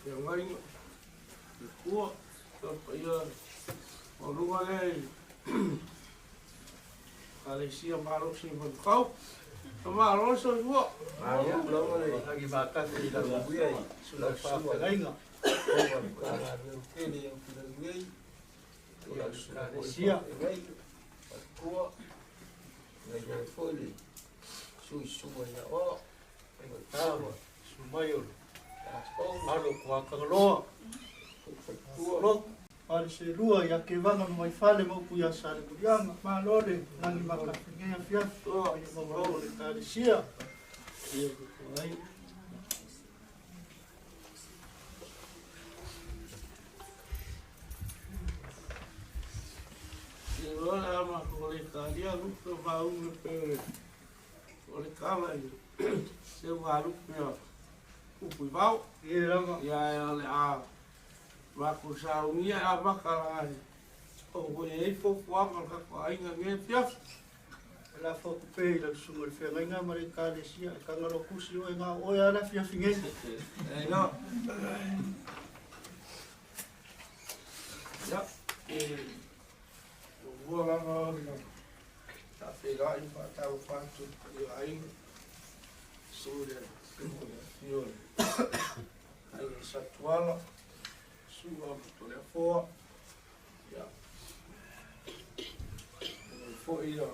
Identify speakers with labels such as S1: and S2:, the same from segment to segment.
S1: Faafeagaiga, Faletua, le paia maualuga lea i Ekalesia malosi i Manukau. Faamalo le soifua.
S2: Sumai o le alo Kuakagaloa, Lotu, Fale Selua ia Kevaga ma Vaifale ma upu ia Salemuliaga, malo le lagi makafi nei afiafi, ia maualuga o le Ekalesia. Ia ai.
S1: Ia ama o le kalia lupe o maunga pe o le kala i se ua lupe o upu i vao.
S2: Ia lava.
S1: Ia o le a makou saunia e amata la o ua i ai fuafuaga o le tatou aiga i lenei afiafi.
S2: E lafo atu pea i lau susuga i le feagaiga ma le Ekalesia e tagaloa tusi oe na o oe lava le afiafi nei.
S1: E no. Ia, e muamua lava ona faafeiloai ma faatalofa atu i le paia o aiga, susu i le afio o le aiga Satuala, susu a Toleafoa, ia, e foi ia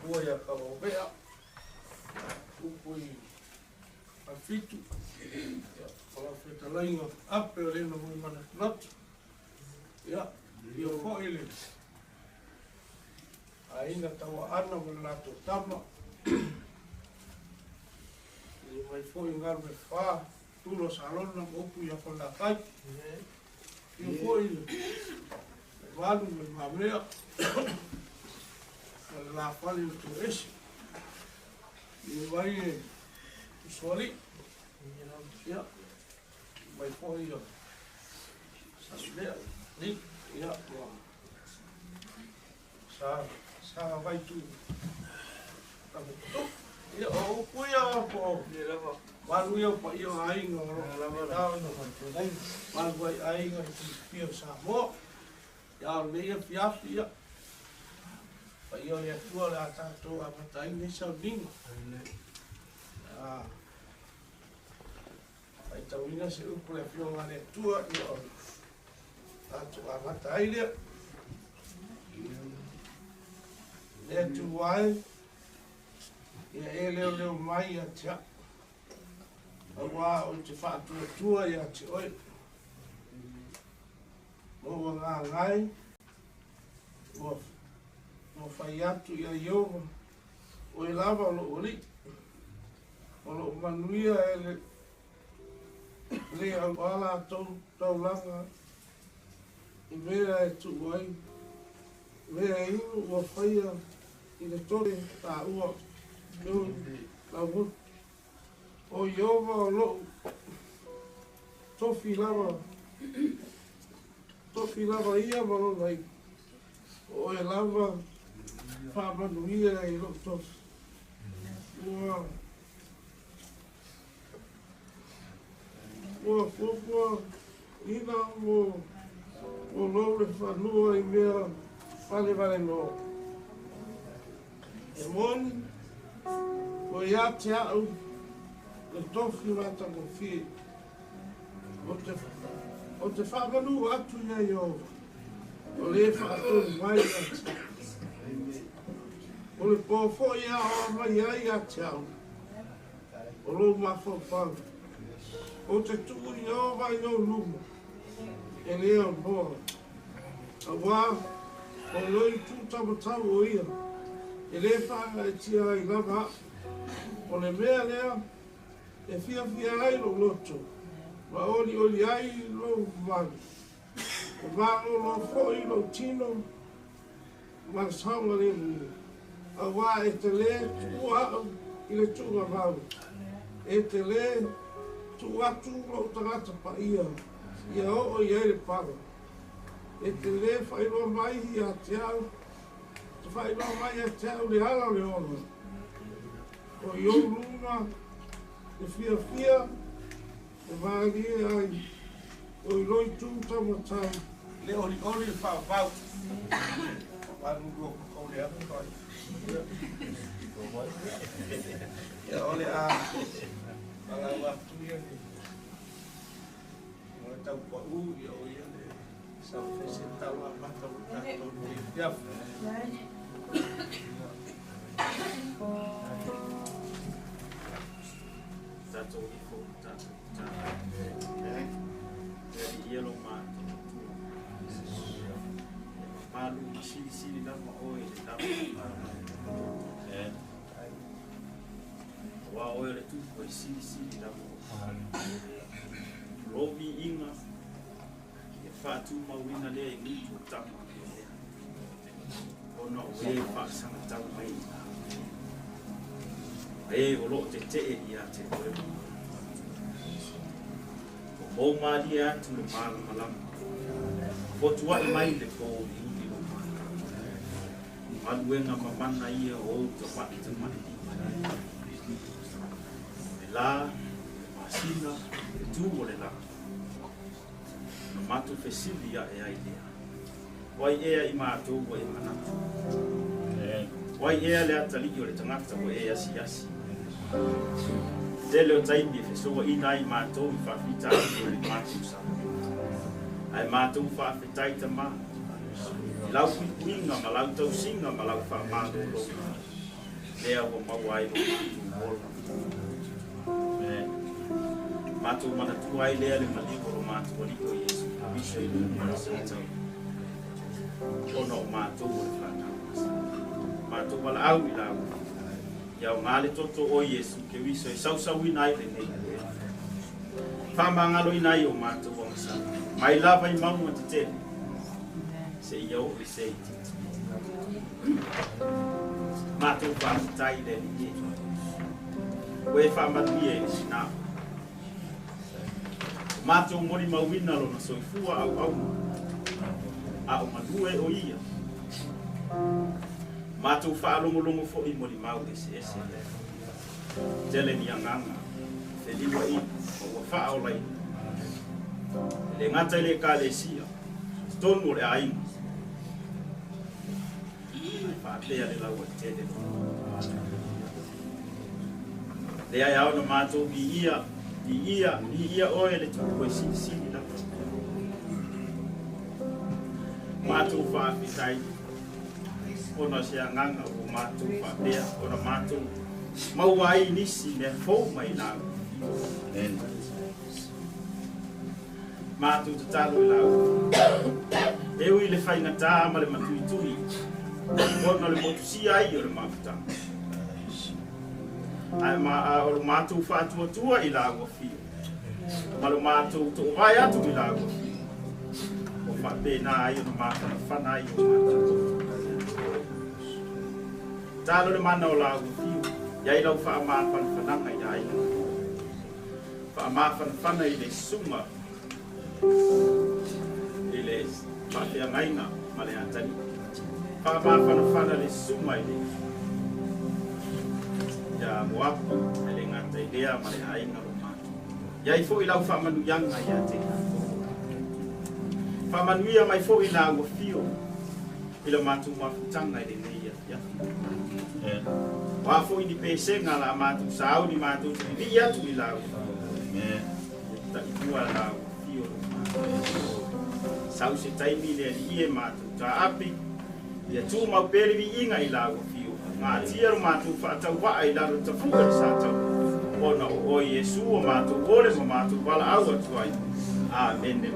S1: ua ia Kauauvea, upu i Afitu, ia, o lau fetalaiga Ape o lena mui manatunatu, ia, ia foi le aiga Tauaana ma le latou tama, ia mai foi galu e fa, Tulo Salona ma upu ia Falelatai, ia foi le valu ma le mamea, ma le lafale o Tuese, ia mai e Usoalii, ia mai foi ia Sasilea, ia ua sa sa vai tu ia o upu ia po o malu ia o paia o aiga o lo o faapena ona malu ai aiga i filifia o Samoa. Ia o lenei afiafi ia paia o le Atua o le a tatou amata ai lenei sauniga. Faitauina se upu le afioga a le Atua ia o tatou amata ai lea. Le Atua e, ia e leoleo mai ia te au, auā ou te faatuatua ia te oe. Ma ua gagai, ua fai atu ia Ieova, oe lava o lou Alii, o lou manuia e le le auā latou taulaga i mea e tuu ai, mea e inu ua faia i le tote taua laumotu. O Ieova o lou tofi lava, tofi lava ia ma lona iu. O oe lava faamanuia i lou tofi. Ua ua fuafuaina mo lou le fanua i mea valevale nō. E moni, ua ia te au le tofi matagofie. O te faamanu atu ia Ieova, o le faatonu mai ia te au. O le pō foi e aoao mai ai ia te au, o lou mafaufau. Ou te tuu Ieova i ou luma, e le aunoa. Auā, o lou itu taumatau o ia, e le faagaeetia ai lava au. O le mea lea e fiafia ai lou loto, ma olioli ai lou malu. E malolo foi lou tino ma le saogalemu, auā e te lē tuua au i le tuugamau, e te lē tuu atu lou tagata paia ia oo i ai le pala. E te lē faailoa mai ia te au, te faailoa mai ia te au le ala o le ola. O i ou luma le fiafia E malie ai o i loi tū tamatai.
S3: Le olioli le faavavau. Malulu o le atu ai. Ia o le a malau atu ia ni. Mo le tau pau ia o ia le saufese tau a mata o tatou te ia.
S4: Tatou ifo tatou tatalo. E alii e lo matou Atua. E mamalu ma silisili lava oe i le lava Aua oe o le tupu e silisili lava oe. Lou viiga ia faatumauina lea i gutu o tama lea. Ona o e faasagatau mai i ina. Ma e o loo tetee ia te oe ma Ua mou malie atu le malamalama. Fotuai mai le pouliuli o matou. Galuega mamana ia o ou tama'i tamalii. O le la, o le masina, le tu o le lagi. Ona matou fesili ae ai lea, O ai ea i matou ua e manatu? O ai ea le atalii o le tagata ua e asiasi? Tele o taimi e fesouaina ai matou i faafitauli o le matou sa. Ae matou faafetai Tama i lau puipuiga ma lau tausiga ma lau faamalologa lea ua maua ai lo matou ola. Matou manatua ai lea le maliu o lo matou Alii o Iesu Keriso i luga o le sagatau ona o matou o le fanau matou valaau i lau ia aoga le toto o Iesu Keriso e sausauina ai lenei faamagaloina ai o matou agasala mai lava i mauga tetele seia oo i se itiiti. Matou faafetai i le Alii e ua e faamanuia i le sina. O matou molimauina lona soifua auauna a o malue o ia. Matou faalogologo foi i molimau eseese lea. Tele ni agaga feliuaina ma ua faaolaina. E le gata i le Ekalesia, totonu o le aiga. Ae faapea le lauaitele lona. Lea e ao ona matou viia, viia, viia oe le Tupu e silisili lava. Matou faafetai ona o se agaga ua matou faapea ona matou maua ai nisi mea fou mai lau. Matou tatalo i lau. E ui i le faigata ma le matuitui ona o le motusia ai o le mafutaga. Ae ma a o lo matou faatuatua i lau afio ma lo matou toovae atu i lau afio, ua faapena ai ona mafanafana ai o matou toto. Talo le mana o lau afio, i ai lau faamafanafanaga i aiga. Faamafanafana i le susuga i le faafeagaiga ma le atalii. Faamafanafana le susuga i le ia Moapu e le gata i lea ma le aiga lo matou. I ai foi lau faamanuiaga ia te tatou. Faamanuia mai foi lau afio i la matou mafutaga i lenei afiafi. O a foi ni pesega la matou sauni matou te vivii atu i lau afio. Taimua lau afio lo matou. Sau se taimi le alii e matou taape, ia tumau pea le viiga i lau afio. Gatia lo matou faatauvaa i lalo tafuga le Satana, ona o oe Iesu o matou ole ma matou valaau atu ai. Amene.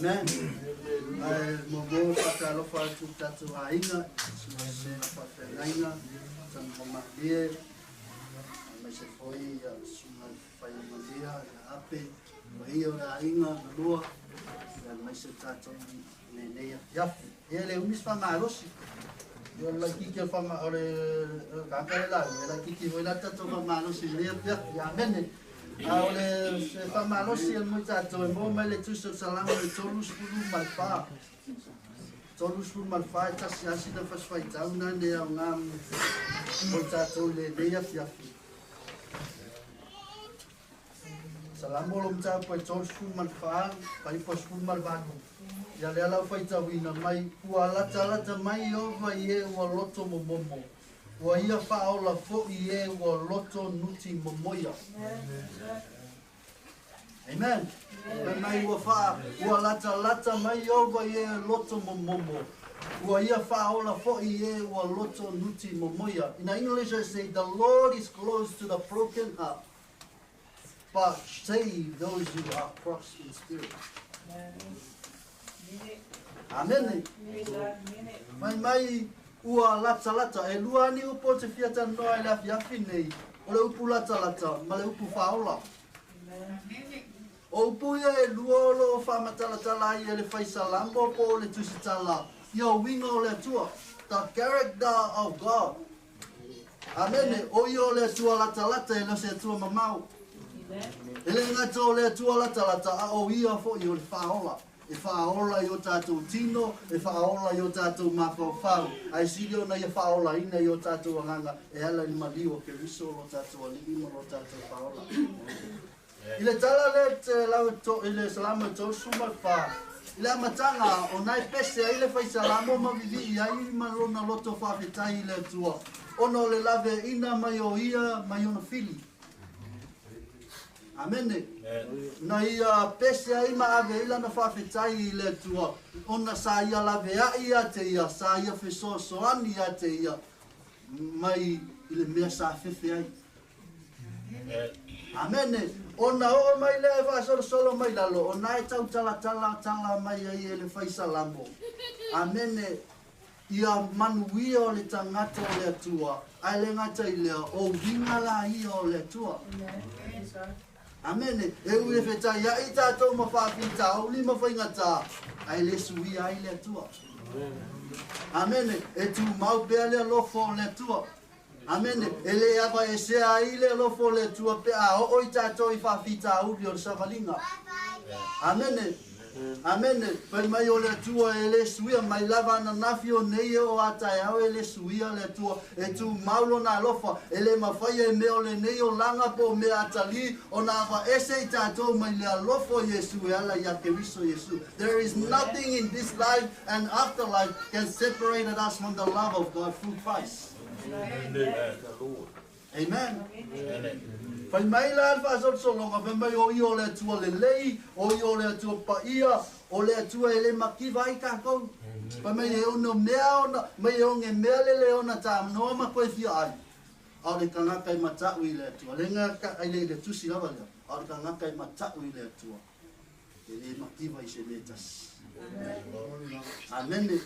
S2: Amen. Ae muamua faatalofa atu i tatou aiga, susuga faafeagaiga, Tanugamālie, aemaise foi ia susuga i le Faiamalia, ia Ape, paia o le aiga na lua, aemaise tatou i lenei afiafi. Ia e le umi se faamalosi. Ia o le laitiiti o le faama o le tagata lea lauga, e laitiiti foi la le tatou faamalosi i lenei afiafi. Amene. A o le se faamalosi a mo i tatou e maua mai le Tusi o le Salamo i le 34. 34 e tasi lava sina fasi faitau na ne aoga mo i tatou i lenei afiafi. Salamo o lo mataupu e 34, fuaiupu 18. Ia lea lau faitauina mai, ua latalata mai Ieova i e ua loto momomo, ua ia faaola foi i e ua loto nuti momoia. Amen. Fai mai ua faa, ua latalata mai Ieova i e loto momomo, ua ia faaola foi i e ua loto nuti momoia. In English I say, the Lord is close to the broken heart, but save those who are crushed in spirit. Amene. Fai mai ua latalata. E lua ni upu o te fia talanoa i le afiafi nei. O le upu latalata ma le upu faaola. O upu ia e lua o lo o faamatalatala ai e le Faisalamo po o le Tusitala ia uiga o le Atua. The character of God. Amene. O ia o le Atua latalata e le o se Atua mamao. E le gata o le Atua latalata, a o ia foi o le faaola. E faaola i o tatou tino, e faaola i o tatou mafaufau, ae sili ona ia faaolaina i o tatou agaga e ala i le maliu o Keriso lo tatou Alii ma lo tatou Faaola. I le tala lea te lau to, i le Salamo e 34, i le amataga o na e pese ai le Faisalamo ma vivii ai ma lona loto faafetai i le Atua, ona o le laveaiina mai o ia mai ona fili. Amene. Na ia pese ai ma ave ai lana faafetai i le Atua, ona sa ia laveai ia te ia, sa ia fesoasoani ia te ia, mai i le mea sa fefe ai. Amene. Ona oo mai lea e faasolosolo mai lalo, ona e tautalatala tala mai ai e le Faisalamo. Amene. Ia manuia o le tagata o le Atua, ae le gata i lea, o uiga la ia o le Atua. Amene. E ui e fetaiai tatou ma faafitauli ma faigata, ae le suia ai le Atua. Amene. E tumau pea le alofa o le Atua. Amene. E le avaesea ai le alofa o le Atua pe a oo i tatou i faafitauli o le savaliga. Amene. Amene. Fai mai o le Atua e le suia mai lava ananafi o nei e oo a taeao e le suia le Atua. E tumau lona alofa. E le mafai e mea o lenei olaga po o mea atalii ona avaese i tatou mai le alofa o Iesu e ala ia Keriso Iesu. There is nothing in this life and afterlife can separate us from the love of God through Christ. Amen. Fai mai la le faasolosologa, fai mai o ia o le Atua lelei, o ia o le Atua paia, o le Atua e le mativa ai tatou. Fai mai e ono mea ona, mai e oge mea le le ona tānoa ma koe fia ai. A o le tagata e mata'u i le Atua. Le ga ai le le tusi lava lea. A o le tagata e mata'u i le Atua. E le mativa i se mea e tasi. Amene.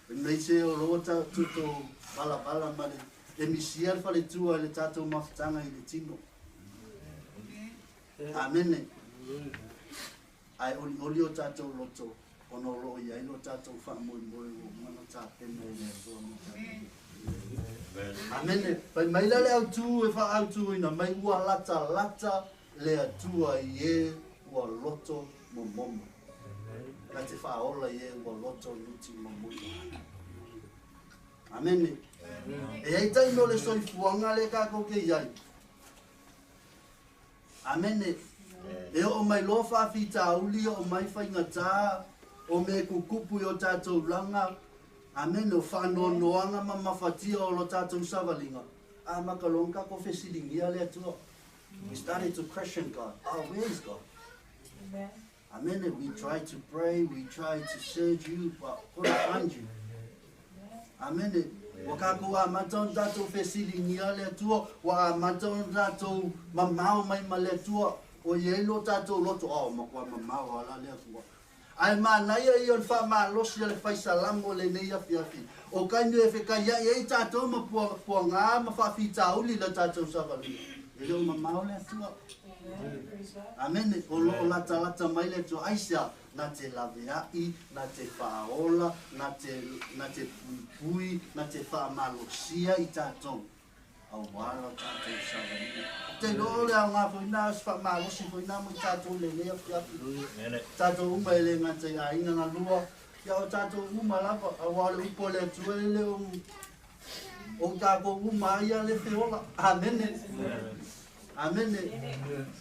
S2: Fai mai se o lo ta tuto valavala ma le e misia le faletua i le tatou mafutaga i le tino. Amene. Ae olioli o tatou loto ona o lo o i ai lo tatou faamoemoe ua uma ona tapena e le Atua mo tatou. Amene. Fai mai la le autu e faaautuina mai ua latalata le Atua i e ua loto momomo. Na te faaola i e ua loto nuti momoia. Amene. E i ai taimi o le soifuaga lea tatou te i ai. Amene. E oo mai loa faafitauli, oo mai faigata, o mea e tutupu i o tatou laga. Amene. O faanoanoaga ma mafatia o lo tatou savaliga. Amata loa ona tatou fesiligia le Atua. We started to question God. Oh, where is God? Amen. We try to pray, we try to search you, but couldn't find you. Amene. Ua tatou amata ona tatou fesiligia le Atua, ua amata ona tatou mamao mai ma le Atua, o i ai lo tatou loto, oh, matua mamao lava la le Atua. Ae manaia ia o le faamalosi a le fai Salamo i lenei afiafi, o taimi e fekaiai ai tatou ma puagā ma faafitauli i la tatou savaliga, e le o mamao le Atua. Amene. O lo o latalata mai le Atua. Aisea? Na te laveai, na te faaola, na te, na te puipui, na te faamalosia i tatou. Aua lo tatou savaliga. Ou te iloa o le aoga foi lena, o se faamalosi foi lena mo i tatou i lenei afiafi. Tatou uma e le gata i aiga galua, ia o tatou uma lava, aua o le upu a le Atua e le o o tatou uma ai ia le feola. Amene. Amene.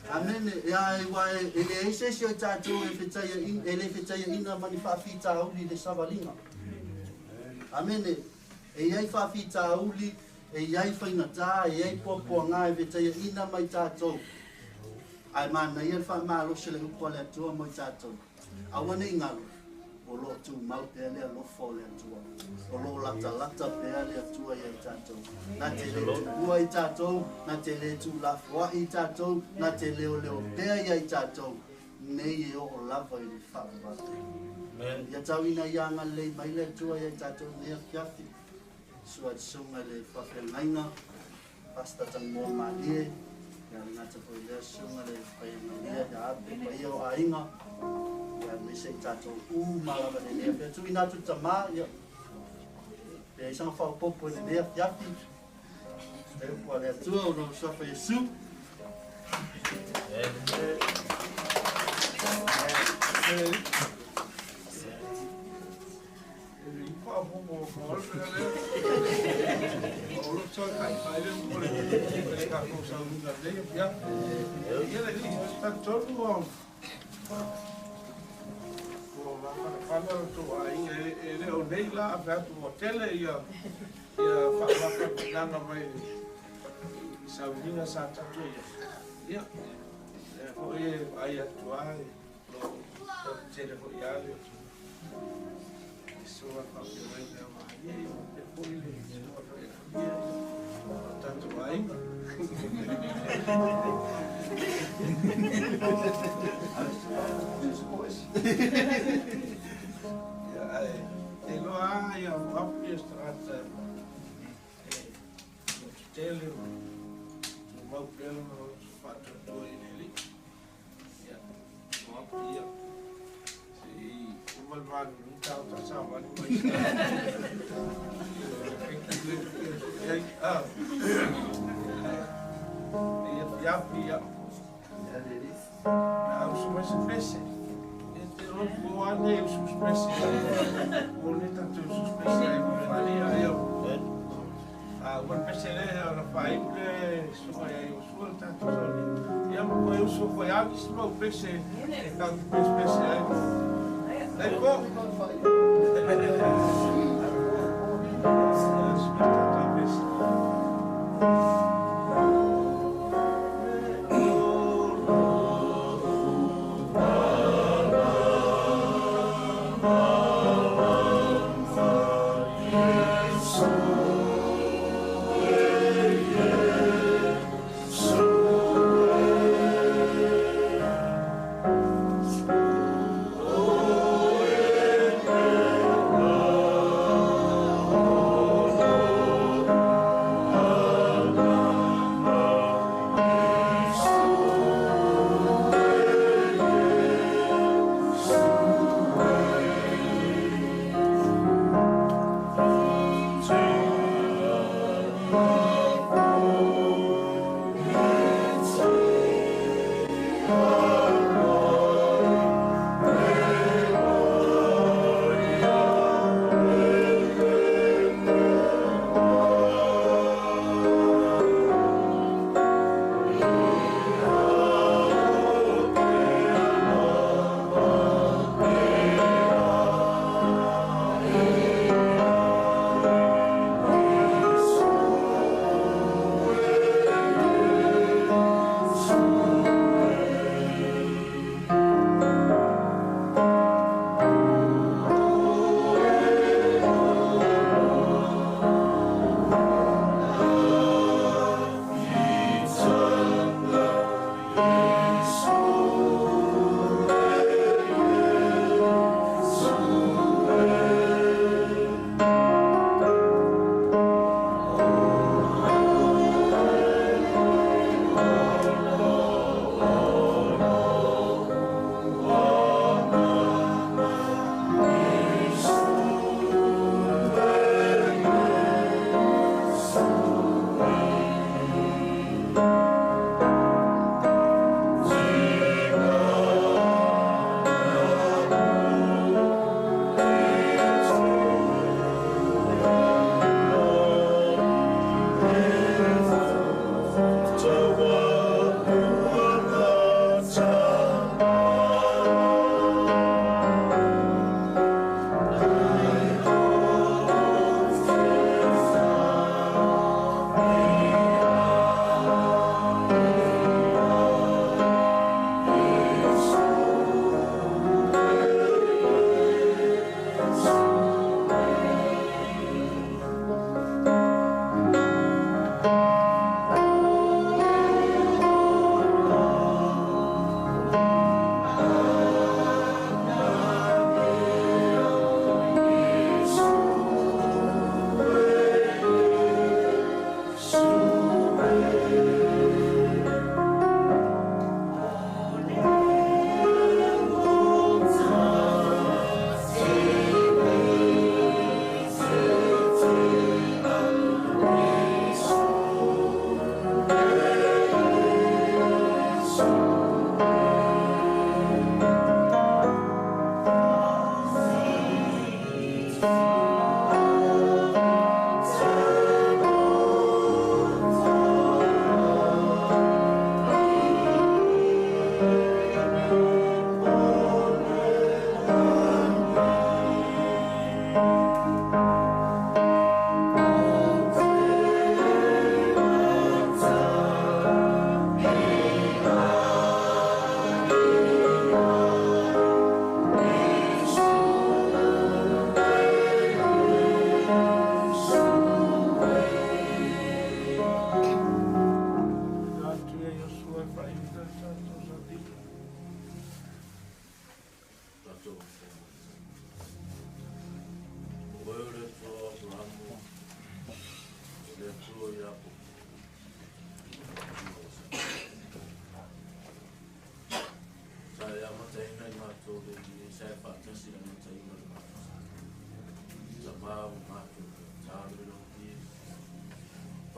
S2: Amene. Ia aua e leai se isi o i tatou e fetaiaina, e le fetaiaina ma ni faafitauli i le savaliga. Amene. E i ai faafitauli, e i ai faigata, e i ai puapuaga e fetaiaina ma i tatou. Ae manaia le faamalosi o le upu a le Atua mo i tatou. Aua ne i galo, o lo o tumau pea le alofa o le Atua. O lo o latalata pea le Atua ia i tatou. Na te le tuua i tatou, na te le tuulafoai i tatou, na te leoleo pea ia i tatou, nei e oo lava i le faavavau. Ia tau ina ia agalelei mai le Atua ia i tatou i lenei afiafi. Sua susuga i le faafeagaiga, Pastor Tangoa Malie, ia le gata foi i lea susuga le Faiagalia ia Ape, paia o aiga, ia aemaise i tatou uma lava i lenei afiafi. Tuuina atu i tama, ia, pe ai saga faaopoopo i lenei afiafi. Le upu a le Atua o lou suafa Iesu.
S1: E le o nei la atu ua tele ia faamafanafanaga mai i sauniga sa tatou ia. Ia, lea foi e vaai atu lava o lo o tele foi lava le susuga faafeagaiga ia Maria, ia faapea foi le susuga faafeagaiga o tatou aiga. Ia, ae te iloa lava ia au ia se tagata e motu tele ma tumau pea lona loto faatuatua i le Alii. Ia, o au ia, se i uma le malulu ta o ta savali mai ai. Ah, ia fiafi ia. Na usu mai se pese. E te roa ko ane usu pese. O le tatou usu pese ai mo falia ia. A ua le pese lea ona faaiu le susuga ia Iosua le tatou sauni. Ia ma koe usu koe agi se mau pese e tatou pese ai. Dai po. Tatou pese.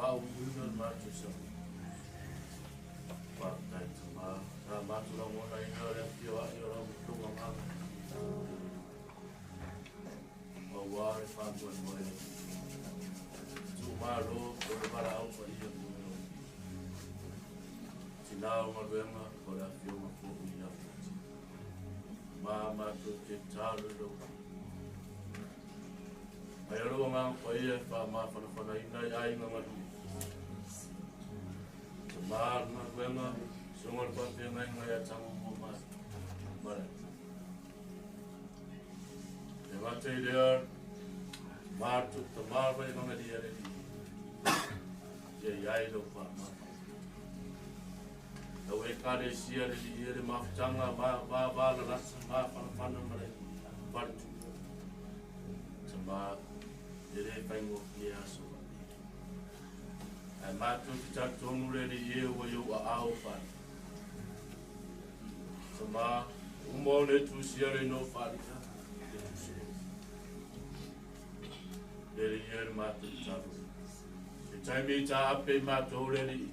S1: Faaumuina le matou sauni. Faafetai Tamā, sa matou lagonaina le afioa'i o lau agaga. Auā le faamoemoe. Tuumalo o le valaau paia mo Tinā o galuega o le afioga fo'i i lau Ma matou te talo i lau Mai o lou agaga paia e faamafanafanaina i aiga galue. Tamā le galuega, susuga le faafeagaiga ia Tago mai. Male. E gata i lea, matou tamā vai magalia le alii. Ia i ai lau faamama. Lau ekalesia le alii e le mafutaga ma va lalasa mafanafana ma le faletupu. Tamā, e le faigofie aso faapea. Ae matou te talitonu le alii e ua i ou aao faali. Tamā, uma ona e tusia le igoa faaliga, e tusi. Le alii e le matou tatalo. Se taimi i taape i matou le alii,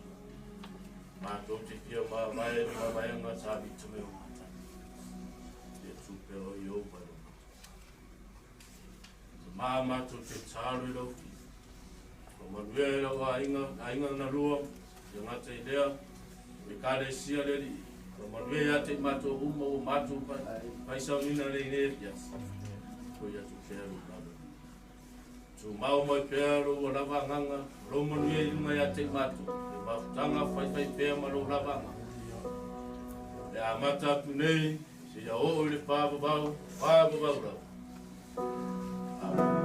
S1: matou te fia mavae le mavaega sa vita mai o mata. Ia tupe o i ou vai o matou. Tamā matou te talo i lau fi. O manuia e lau aiga, aiga na lua, ia gata i lea, o ekalesia le alii. O manuia ia te i matou uma o matou faisaunina le ine afiafi. Ko ia tu pea lou lalo. Tumau mai pea lou lava agaga, o lou manuia i luga ia te i matou, le mafutaga faifai pea ma lou lava agaga. Le amata atu nei, seia oo i le faavavau, faavavau lava. Amen.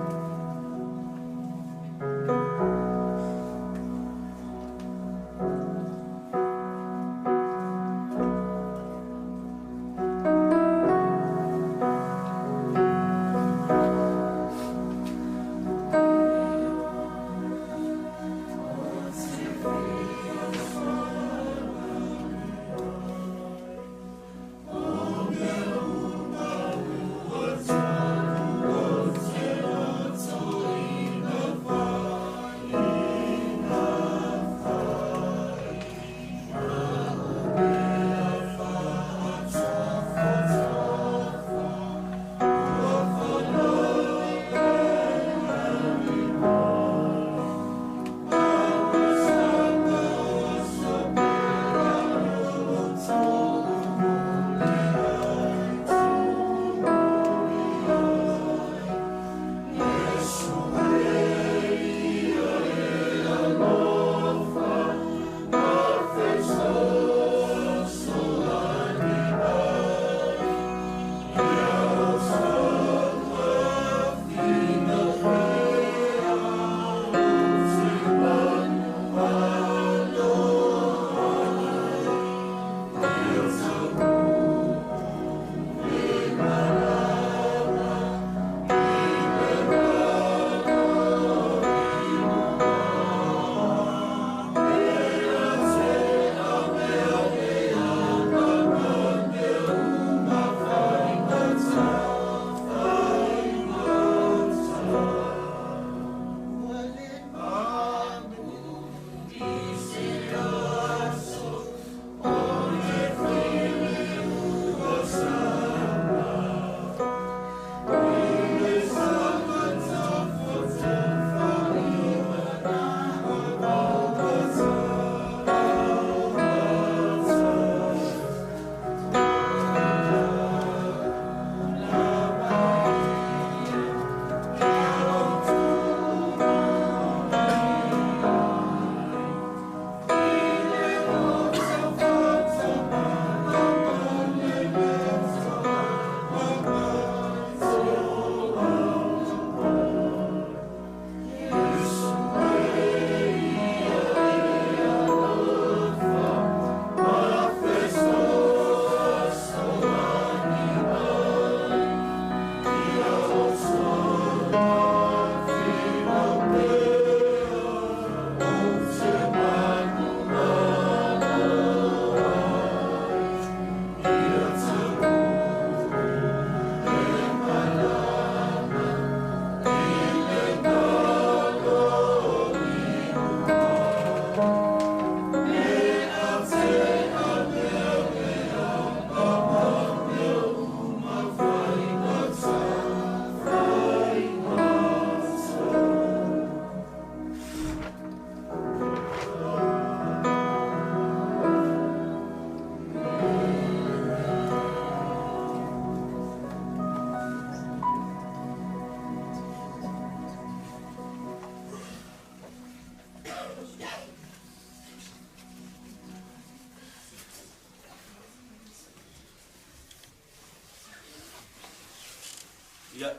S5: Ia,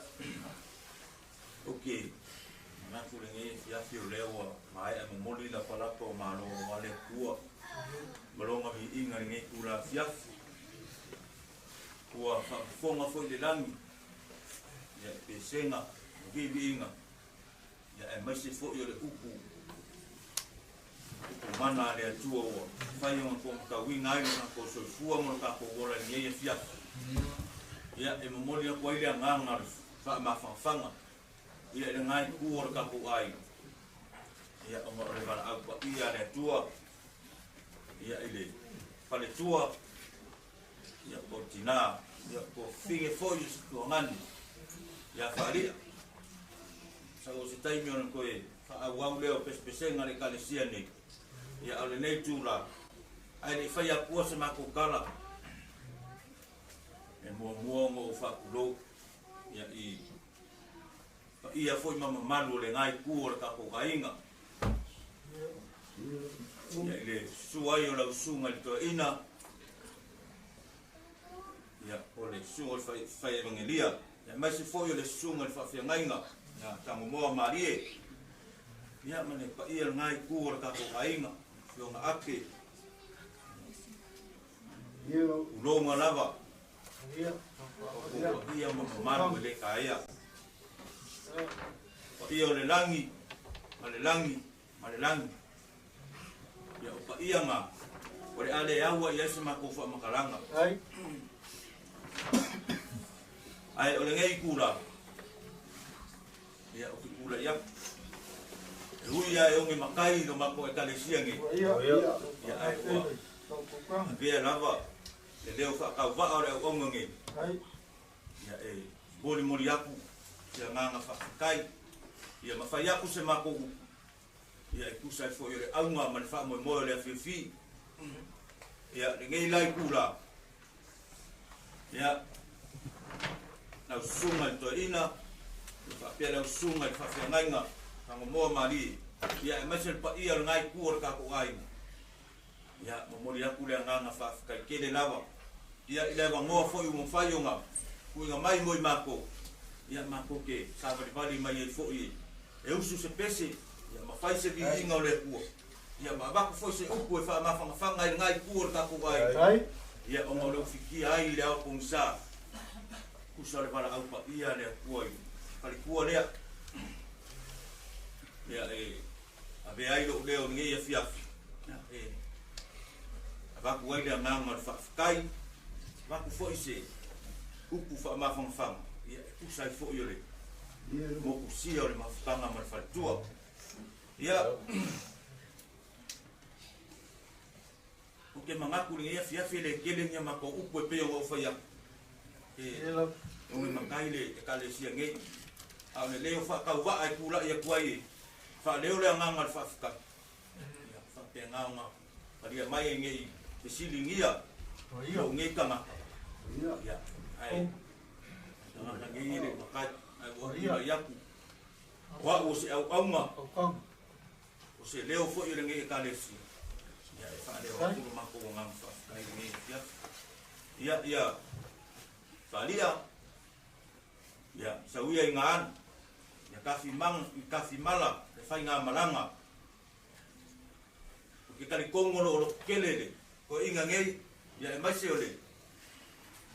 S5: ou te manatu lenei afiafi o lea ua maea momoli lapalapa o malo aua le Atua ma lona viiga i lenei itula afiafi. Ua faafofoga foi le lagi ia i pesega ma viiviiga, ia aemaise foi o le upu upu mana a le Atua ua mafai ona toamatauina ai lo tatou soifua ma lo tatou ola i lenei afiafi. Ia, e momoli atu ai le agaga o le faamafanafana ia i lena itu o le tatou aiga, ia ona o le valaau paia a le Atua ia i le faletua, ia po o le tinā, ia po o fafine foi o se tuagani ia Faalia. Sau o se taimi ona toe faaauau lea o pesepesega a le Ekalesia nei, ia a o lenei itula, ae le i faia atua se matou tala, e muamua ona ou faatulou ia i paia foi ma mamalu o lena itu o le tatou aiga, ia i le susu ai o lau susuga i le toeaina, ia o le susuga o le fai evangelia, aemaise foi o le susuga i le faafeagaiga ia Tagomoa Malie, ia ma le paia o lena itu o le tatou aiga, Afioga Ake, uloga lava, o paia ma mamalu e le taea. Paia o le lagi, ma le lagi, ma le lagi. Ia o paia na, o le a le aua i ai se matou faamatalaga. Ae o lenei itula, ia ou te tulai atu. E ui lava e oge matai i lo matou Ekalesia nei, ia ae ua avea lava le leo faatauvaa o le auauna nei, ia e molimoli atu se agaga faafetai, ia ma fai atu se matou upu, ia e tusa ai foi o le auga ma le faamoemoe o le afiafi. Ia lenei la itula, ia lau susuga i le toeaina, ia faapea lau susuga i le faafeagaiga Tagomoa Malie, ia aemaise le paia o lena itu o le tatou aiga. Ia momoli atu le agaga faafetai tele lava, ia i le avanoa foi ua mafai ona tuuina mai mo i matou, ia matou te savalivali mai ai foi e usu se pese, ia ma fai se viiga o le Atua, ia ma avatu foi se upu e faamafanafana ai lena itu o le tatou aiga, ia ona o le ufitia ai i le ao pogisa, tusa o le valaau paia a le Atua i faletua lea. Ia e avea ai lou leo i lenei afiafi, e avatu ai le agaga o le faafetai, avatu foi se upu faamafanafana, ia e tusa ai foi o le mokusia o le mafutaga ma le faletua. Ia, ou te manatu i lenei afiafi e le tele ni a matou upu e pei ona ou fai atu. E oge matai le Ekalesia nei, a o le leo faatauvaa e tulai atu ai e faaleo le agaga o le faafetai. Ia, faapena ona talia mai ai nei fesiligia lou nei tagata. Ia, ae tagata nei e le matai, ae ua tulai atu. O au o se auauna, o se leo foi o lenei Ekalesia, ia e faaleo atu lo matou agaga faafetai i lenei afiafi. Ia, ia, faalia, ia, sauia i gaanu, ia tafimala le faigamalaga. O ke talitonu o lo o lototele le toeaiina nei, ia aemaise o le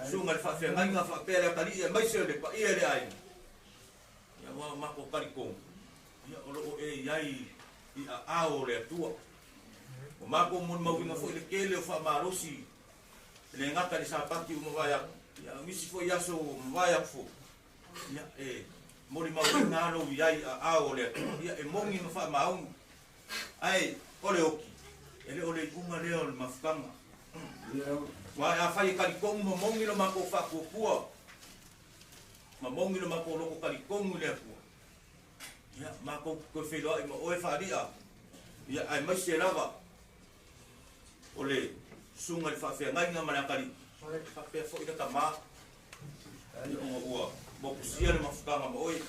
S5: susuga i le faafeagaiga faapea le atalii aemaise o le paia i le aiga, ia aua o matou talitonu, ia o lo o e i ai i aao o le Atua. Ua matou molimauina foi le tele o faamalosi e le gata i le Sapati ua mavae atu, ia a o nisi foi aso ua mavae atu foi, ia e molimauina lava lou i ai i aao o le Atua, ia e moni ma faamaoni. Ae o le oki, e le o le iuga lea o le mafutaga. Aua afai e talitonu ma moni lo matou faatuatua, ma moni lo matou loto talitonu i le Atua, ia matou te toe feiloai ma oe faalia, ia aemaise lava o le susuga i le faafeagaiga ma le atalii, faapea foi le tama, ia ona ua mokusia le mafutaga ma oe.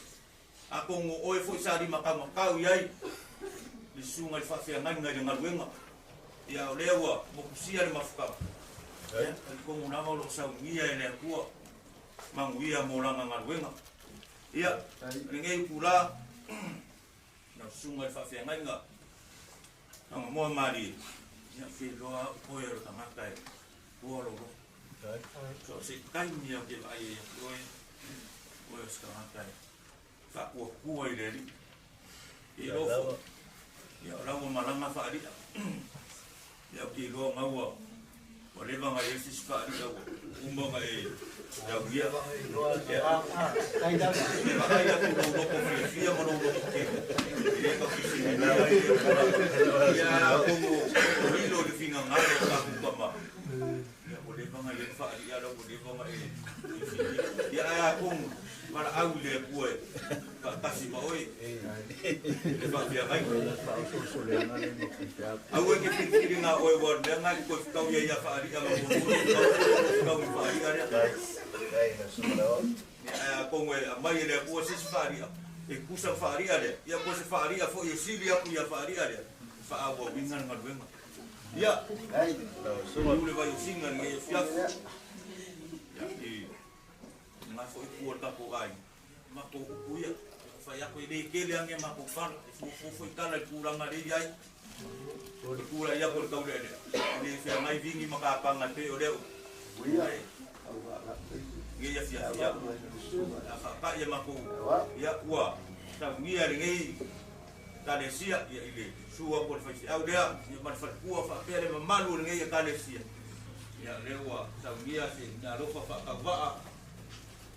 S5: Atonu o oe foi sa limataumatau i ai le susuga i le faafeagaiga i le galuega, ia o lea ua mokusia le mafutaga, ia talitonu lava o lo o saunia e le Atua manuia mo lana galuega. Ia, lenei pula, na susuga i le faafeagaiga, Tagamoa malie, ia ke iloa au oe o le tagata e tua lou loto. So o se taimi au ke vaai ai atu oe, oe o se tagata e faakuakua i le Alii. Ke iloa foi, ia o la ua malaga faali'a. Ia ou te iloa gaua ua leva ona i ai se isi faali'a ua uma ona e taulia. Ia, e vaai atu i lou loto fiafia ma lou loto tele, e le tau fesiligia ai le tulaga. Ia, atonu o lilo i le finagalo o tatou tama, ia ua leva ona i ai le faali'a la ua leva ona e filifilia. Ia, ae atonu valaau i le Atua e faatasi ma oe i le faafeagaiga. Aua e te filifili na o oe aua o le mea lena e te toe fetaui ai ia Faali'a ma muamua ona fetaui oe ona fetaui i Faali'a lea. Ia ae atonu e aumai e le Atua se isi Faali'a e tusa ma Faali'a lea, ia po o se Faali'a foi e sili atu ia Faali'a lea e faaauauina le galuega. Ia, liu le vai o Sina i lenei afiafi. Ia, i lena foi itu o le tatou aiga, matou upu ia, fai atu e le tele lava ni a matou tala, e fuafua foi tala i le tulaga lea e i ai. O le tulai atu o le taulealea, e le feagai vini ma tapana e pei o lea upu. Nei afiafi au, a faapai e matou, ia ua saunia e lenei Ekalesia, ia i le susu atu o le faifeau lea, ia ma le faletua faapea le mamalu o lenei Ekalesia, ia lea ua saunia se meaalofa faatauvaa,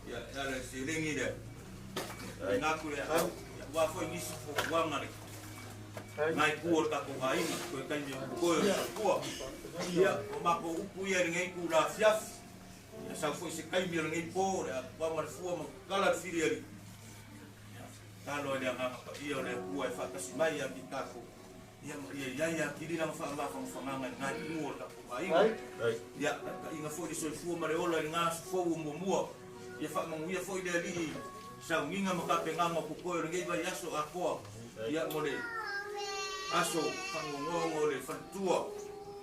S5: ia e ala i le seleni lea, tuuina atu le au, ia aua foi nisi fuafuaga le nai itu o le tatou aiga, toe taimi o totoe o le faletua. Ia, o matou upu ia i lenei itula afiafi, ia sau foi se taimi o lenei po, o le a tuaa ma le fua ma tatala le filialii, ia tatalo ai le Agaga Paia o le Atua e faatasi mai ia te tatou, ia ma ia i ai atili lana faamafanafanaga i lena itu o le tatou aiga. Ia, taitaiga foi le soifua ma le ola i lena aso fou o muamua. Ia faamanuia foi le Alii i sauniga ma tapenaga o totoe o lenei vaiaso atoa, ia mo le aso faanoanoa ona o le faletua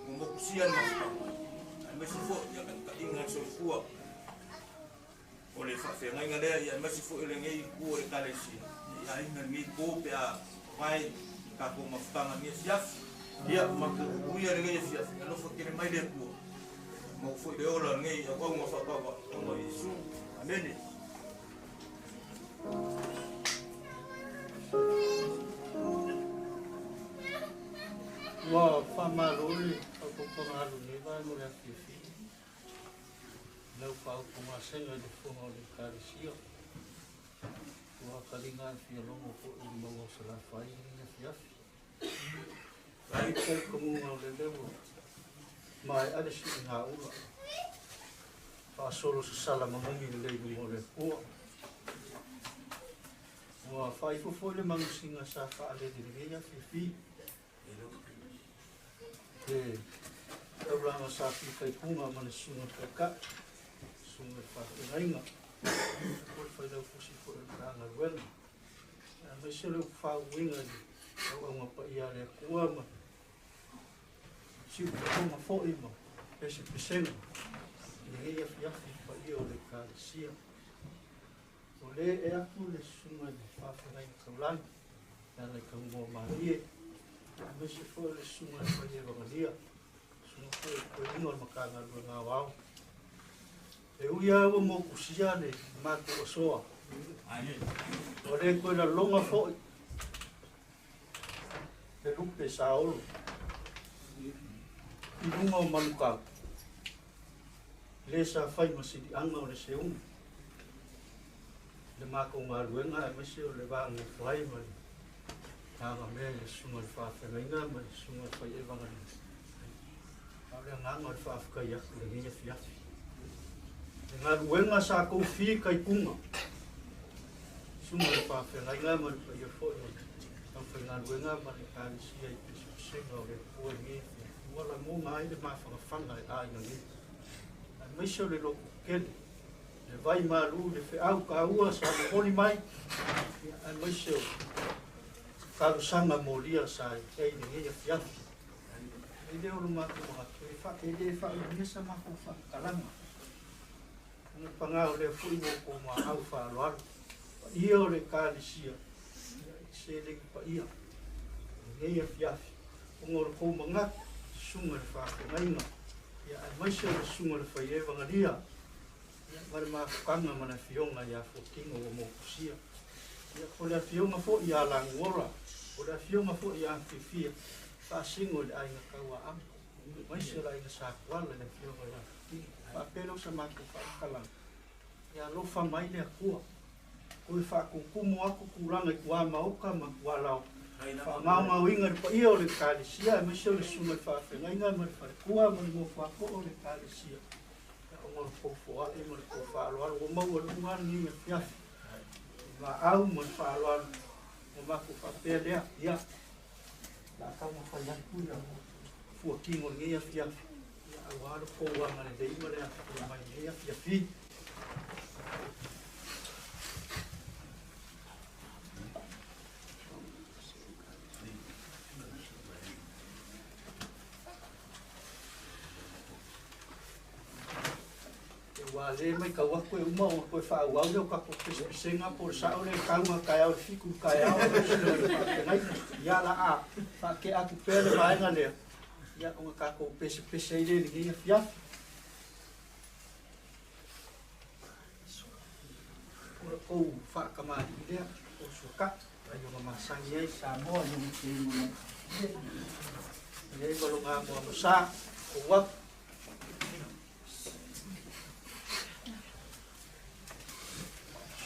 S5: ua motusia le mafutaga, aemaise foi ia taitaiga le soifua o le faafeagaiga lea, ia aemaise foi o lenei itu o le Ekalesia, ia aiga lenei po pe a vae i tatou mafutaga i lenei afiafi. Ia matou uia lenei afiafi, alofa tele mai le Atua, maua foi le ola o lenei auauna faatauvaa, ona o Iesu. Amene.
S2: Ua faamalo le faaopoopoga alu i lenei vaega o le afiafi. Lau faautugasega i le fono a le Ekalesia. Ua kaliga e fia logo foi i le maua o Salafai i lenei afiafi. Ai talitonuga o lele ua maea le siigaula faasolo sasala manogi lelei i luma o le Atua. Ua faaifo foi le manosiga sa faalele i lenei afiafi. Le taulaga sa fitaituga ma le susuga taitai, susuga i le faafeagaiga, po o le failautusi foi o le Matagaluega, aemaise o le upu faauuina i le auauna paia a le Atua ma siufofoga foi ma pesepesega i lenei afiafi i le paia o le Ekalesia. O le e atu le susuga i le faafeagaiga taulagi e ala i Tagumoa Malie, aemaise foi o le susuga i le Fai Evagalia, susuga foi o le Toeaina o le Matagaluega Aoao. E ui lava ua motusia le matou asoa, ua le toe laloga foi le lupe sa olo i luga o Manukau, le sa fai ma siliaga o le seuga i le matou galuega aemaise o le va nofo ai ma le agamea i le susuga i le faafeagaiga ma le susuga i le fai evangelista. A o le agaga o le faafetai atu i lenei afiafi. Le galuega sa tou fitaituga, susuga i le faafeagaiga ma le paia foi o le aufaigaluega ma le Ekalesia i pesepesega o le Atua i lenei afiafi, ua lagona ai le mafanafana e aiga nei, aemaise o le lototetele, le vai malu, le feau taua sa momoli mai, aemaise o talosaga molia sa i ai i lenei afiafi. E le o lo matou manatu e le faaulugia sa matou faamatalaga. Ona paga o lea foi ua outou maau faaaloalo. Paia o le Ekalesia, ia, i seleni paia i lenei afiafi, ona o le tou manatu, susuga i le faafeagaiga, ia, aemaise o le susuga i le faievagalia, ia, ma le mafutaga ma le afioga ia Fuatino ua motusia. Ia, o le afioga foi ia Lanuola, o le afioga foi ia Fiafia, faasino i le aiga Tauaamo, aemaise o le aiga Satuala i le afioga ia Fuatino. Faapea lea o sa matou faamatalaga, ia alofa mai le Atua, toe faatutumu atu tulaga i tuamaota ma tualaoa, faamaomaoina i le paia o le Ekalesia, aemaise o le susuga i le faafeagaiga ma le faletua ma le nofoatoo o le Ekalesia, ona o le tou foai ma le tou faaaloalo ua maualuga lenei afiafi i vaau ma le faaaloalo ua matou faapea lea, ia, o le a taumafai atu ia fuatino i lenei afiafi, ia, aua lo tou agalelei ma le afifio mai i lenei afiafi. Ua le matau atu e uma ona toe faaauau lea o tatou pesepesega po o le sao lea i tauga taeao i le 7 i le taeao ia la a faatea atu pea le vaega lea ia ona tatou pesepese ai lea i lenei afiafi. O le tou faatamalii lea o suatai ai ona masani ai Samoa i ona teiga mai. E ai ma lona amoamosa ou atu.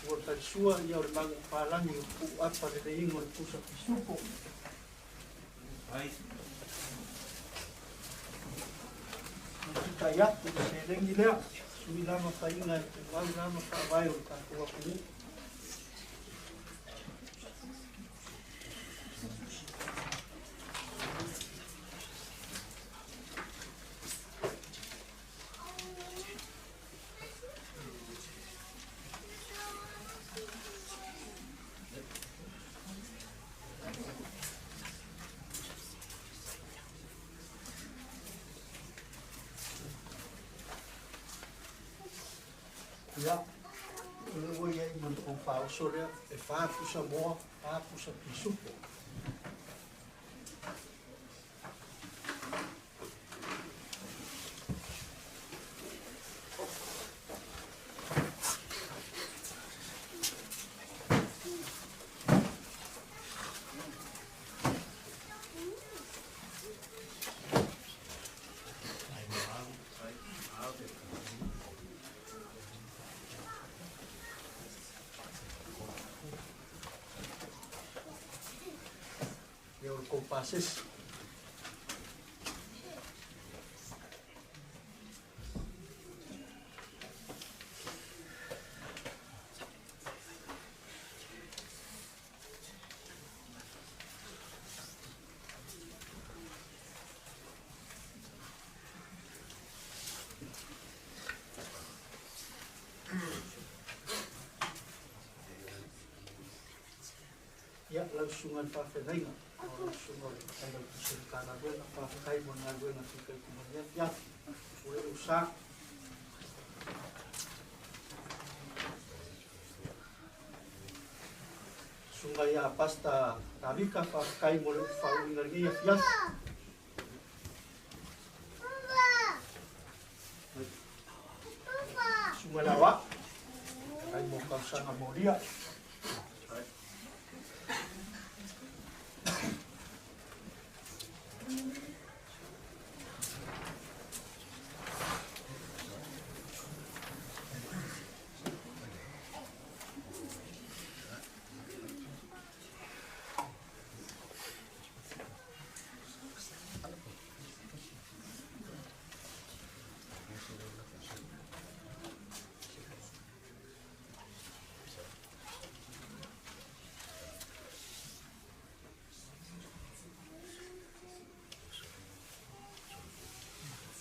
S2: Sua talisua ia o le magu palagi o puu apa le leiga o le pusa pisupo. Tai atu le seleni lea, sui lava faiga e tumau lava faavae o le tatou atunuu. Ia, o lea ua i ai ma le tou faaoso lea, e 4 pusa moa, 4 pusa pisupo. Ia o le tou pasese. Ia, lau susuga i le faafeagaiga, o lau susuga o le Failautusi o le Matagaluega, faafetai mo le galuega fitaituga i lenei afiafi. O le ou sa. Susuga ia Pasta Tavika, faafetai mo le faauuina i lenei afiafi. Susuga i le Aoao, faafetai mo talosaga molia.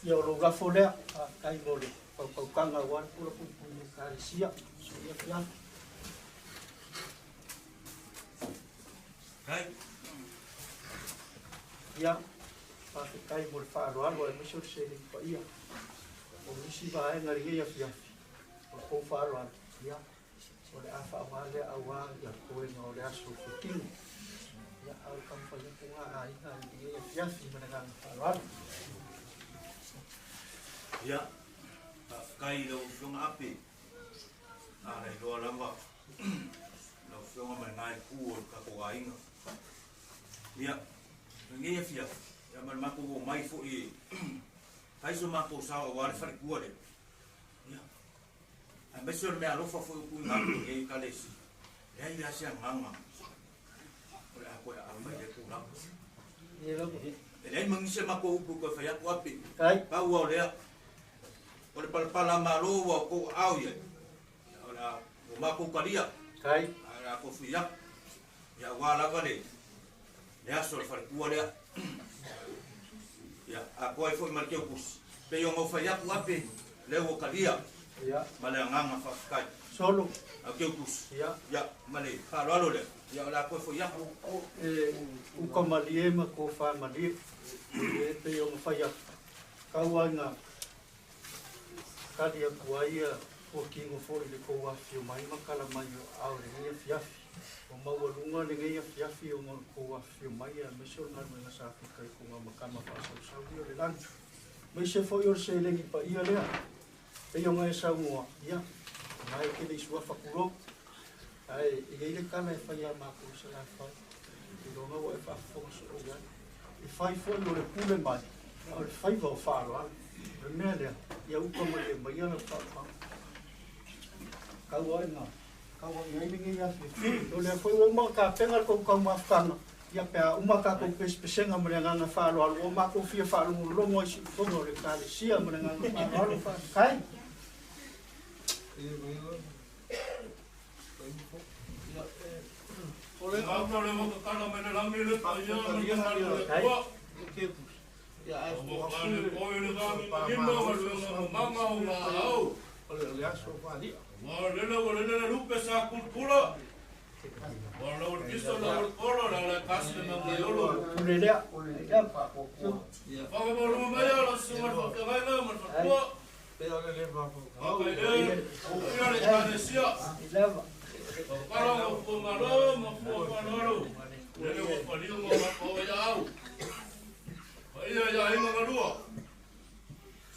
S2: Ia o lou lafo lea, faafetai mo le fautautaga aua le pula puipui i Ekalesia. Soia fiafi. Ia, faafetai mo le faaaloalo aemaise o le seleni paia. O nisi vaega i lenei afiafi, o le tou faaaloalo, ia, O le a whaawale awa ia koenga o le aso futino. Ia au kamwhai ngā aiga i e fiafi ma le ngā whaawale.
S5: Ia, kai lau fionga ape. A nei loa lava. Lau fionga mai ngai ku o ka ko ainga. Ia, ngi e fia. Ia ma mako o mai fo i. Kai so mako sa o wale whare kua le. Ia. Ai mai so me alofa fo ku ngā ku e kalesi. Lea i asia nganga. O le a koe a mai le kura. E lei mangise mako upu koe whai aku ape.
S2: Kai.
S5: Pau au lea. O le palapala malo ua ko au ia. O le a o mako karia.
S2: Kai.
S5: A ko fui ia. Ia wā lava le. Le aso le wharekua lea. Ia a koe foi ma le keu kusi. Pe i o ngau whai aku ape. Le ua karia.
S2: Ia.
S5: Ma le anganga whawhikai.
S2: Solo.
S5: Au keu kusi.
S2: Ia.
S5: Ia ma le whaaloalo lea. Ia o le a koe foi aku.
S2: E uka malie ma ko wha malie. E te o ngawhai aku. Kau ai ngā kari aku ai a kua kingo fo i le kou awhi o mai makala mai o au le ngai afiafi. O maua lunga le ngai afiafi o ngā kou awhi o mai a mese o ngā ngā sa Afrika i ko ngā makama whaasau o le langi. Mai se fo i o le selengi pa ia lea. Pei o ngai sau mua, ia. Ngai ke le isua whakuro. Ai, i le kala e whai a mākou sa la whai. I ronga wa e whaafonga so o ia. E whai fo o le pule mai. O le whaiva o whaalo ala. O le mea lea, ia uka mai e mai ana whaafanga. Kau ai ngā. Kau ai ngai lengi ia whiwhi. O lea foi o uma ka penga kou kau mafukanga. Ia pea uma ka kou pesepesenga ma le nganga whaalo alo. O mākou fia whaalongo longo ai siufonga o le kalesia ma le nganga whaalo alo whaafkai.
S1: O le au le mo ka me le langi le pa ia ma le kua. Ia ai o le ko le ga mi mo le mama o ma au. O le aso whalia.
S5: Wa le le le le lupe sa kulkula. Wa le o piso la o kolo la le kasi le ma yolo.
S2: Le lea, o le lea pa ko.
S1: Ia.
S5: Fa mo lo ma ya la su ma fa ga na ma fa ko.
S1: Pe o le le ma fa.
S5: O le o ia le kanesia.
S2: I lava.
S5: O kala mo ko ma lo mo ko ma lo. Le le o pa li mo ma ko ya au. Fa ia ya ai ma lua.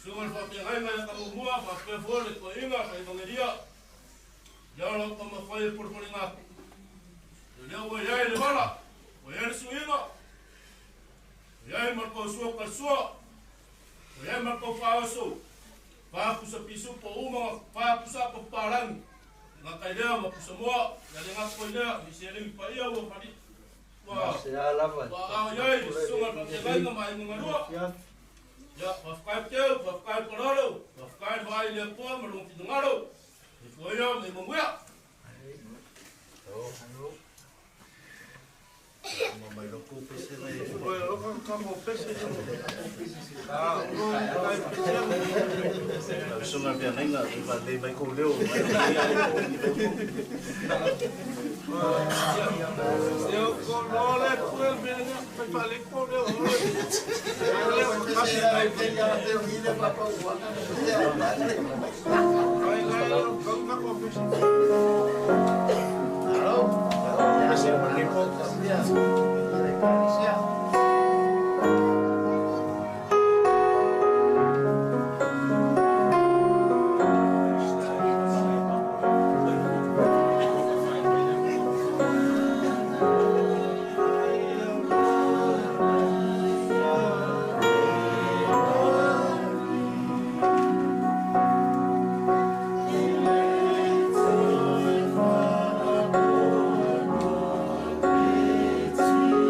S5: Su ma fa te ga ma ka mo mua fa pe fo le ko inga fa evangelia. Ya lo ko ma fa e por por inga. Le o ya le bala. O ya su inga. Ya ma ko su ka su. O ya ma ko fa su. Pa pusa pisu po uma pa pusa po parang. Nga kailea ma pusa moa, ya le nga koilea, mi se le mi pa ia o fali. Wa.
S2: Se ala va.
S5: Wa ya i su ma pa te ga ma i nga
S2: Ia.
S5: Ya, pa kai teu, pa kai paralo, pa kai vai le po ma lo ti ngaro. I fo ia me mo ya.
S3: Mai lo ko pese le.
S1: O le ka mo pese. Ah, o kai pese.
S3: Sunga pia nenga i pa le mai ko leo.
S1: Eu ko lo le ku me le pa le ko le o le. Le o kasi ai te
S6: ia te o ile pa pa ua.
S1: Ai ai ko ma ko pese.
S6: Alo.
S3: Pese ma le ko.
S6: Ya.
S1: Thank you.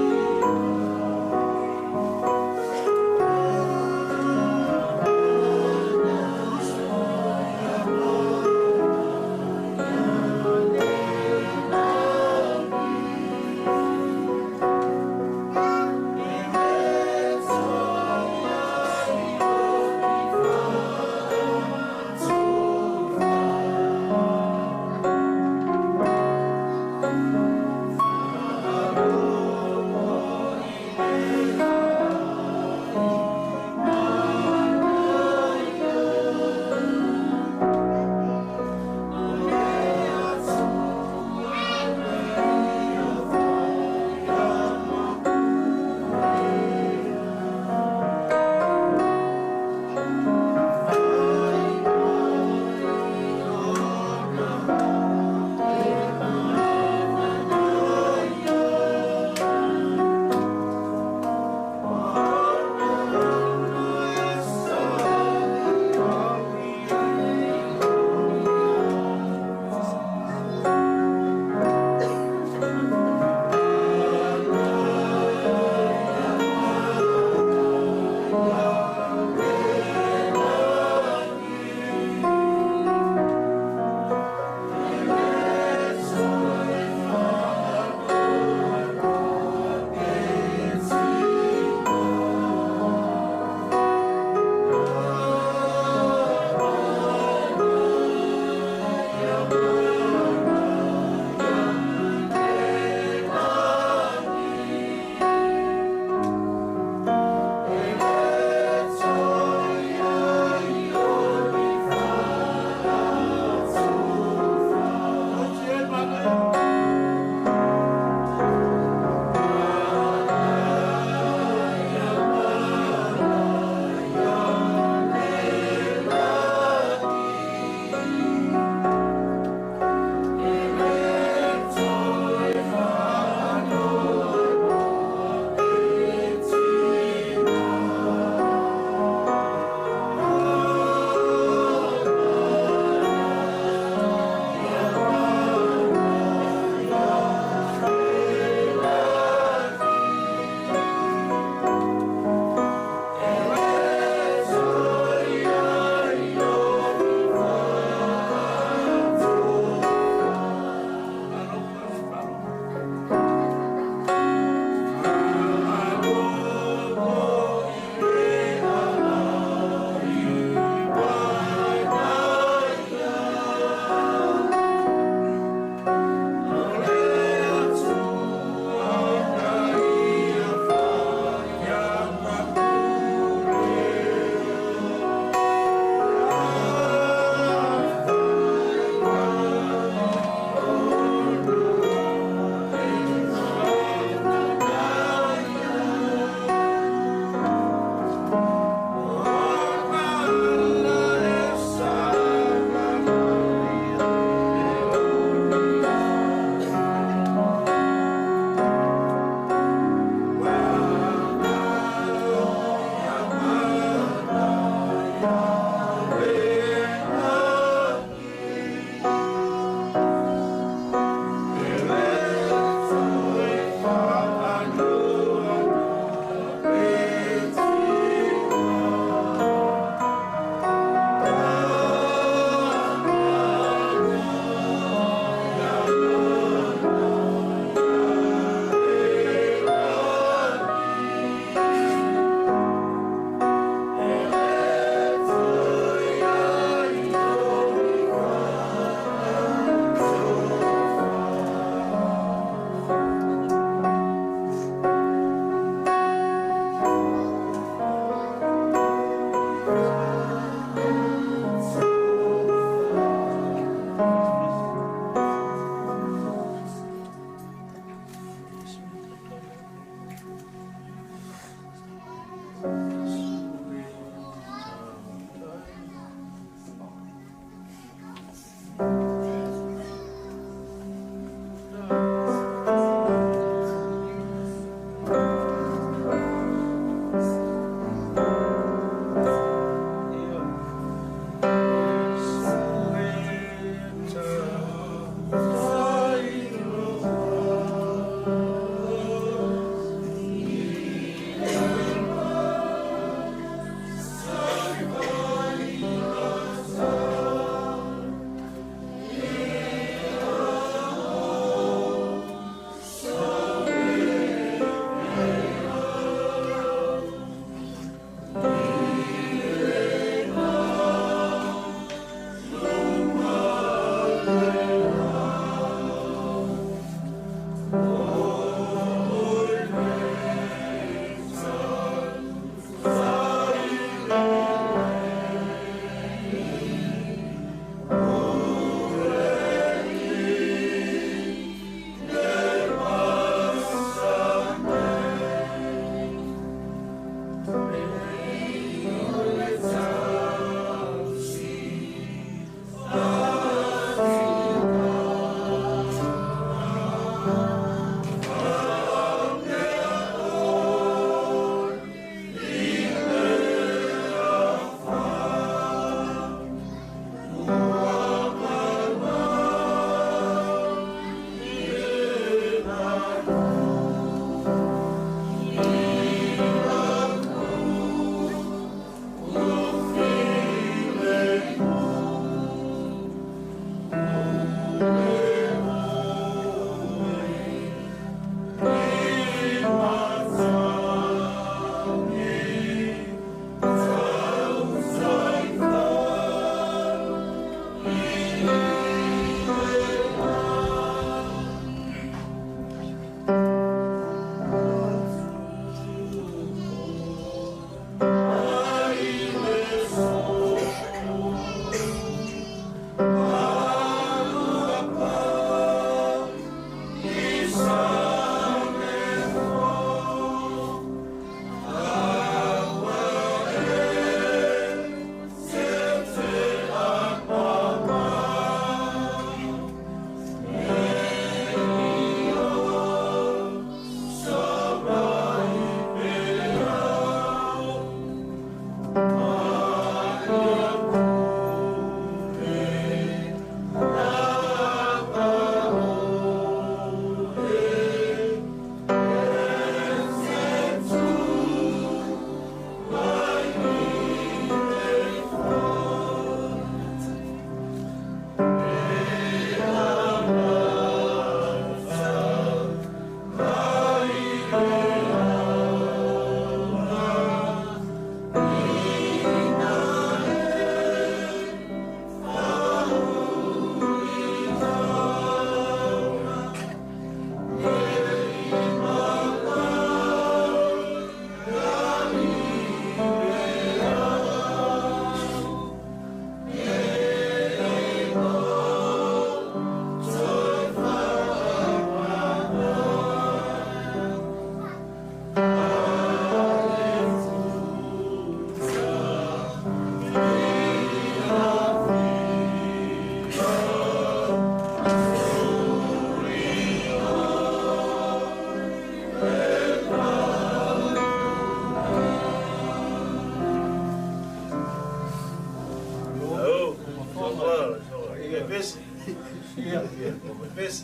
S3: Pesi.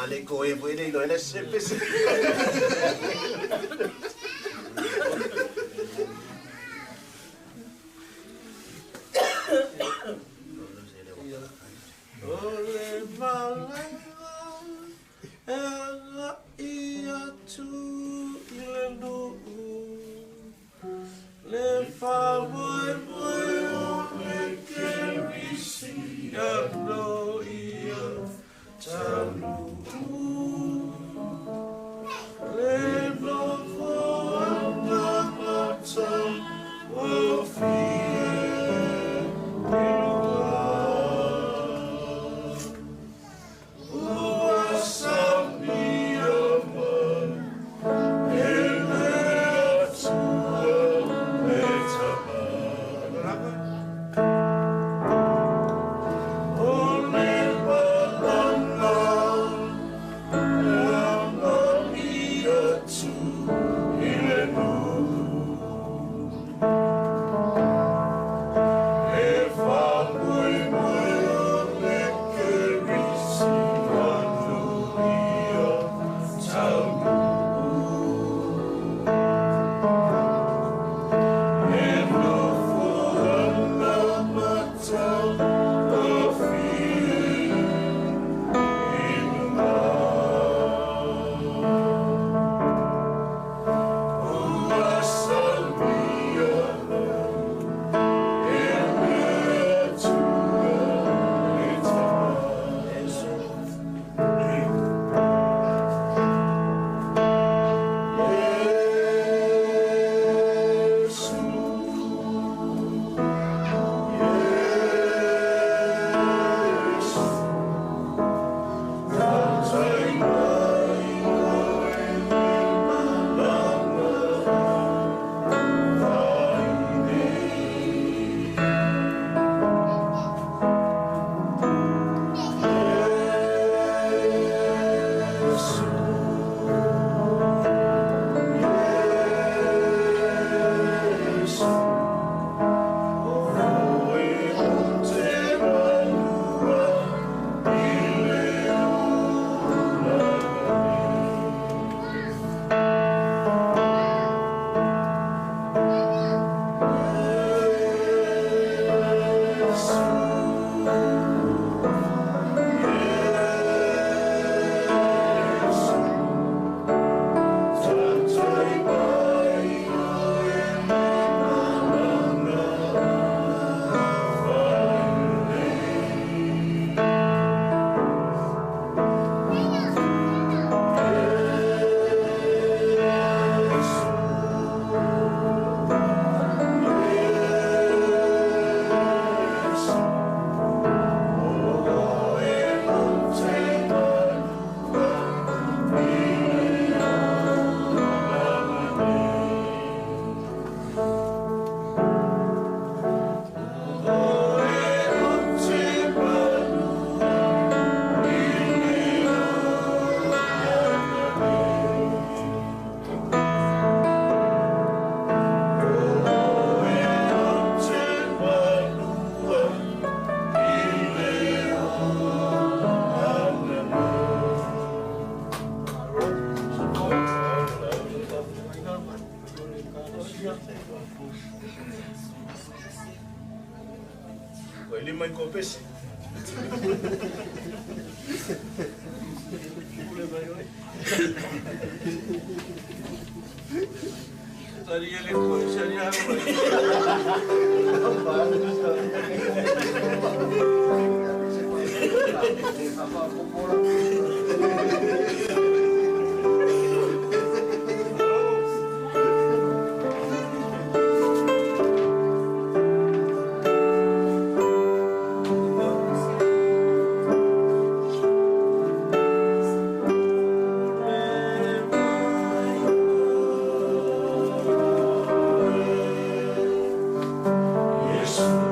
S6: Ale koe foi le ilo ele se pesi.
S1: Ole malaga e aga i atu i le nuu le faamoemoe o le Kerisiano ia taunuu le nofoaga matagofie i luga. Ua samia mai e le Atua le Tama. O le malaga e aga i atu i le nuu e faamoemoe o le Kerisiano ia taunuu e nofoaga matagofie i luga. Ua samia mai e le Atua le Tama. Iesu, Iesu, tautai mai oe le malaga faaine. Iesu, Iesu, oe o te malua i le olaga nei. Iesu, Iesu, tautai mai oe le malaga faaine. Iesu, Iesu, oe o te malua i le olaga nei. Oe o te malua i le olaga nei. Oe o te malua i le olaga nei.
S4: Ua lima i ko pesi.
S3: Tari ele ko sari ha mai.
S1: Yes.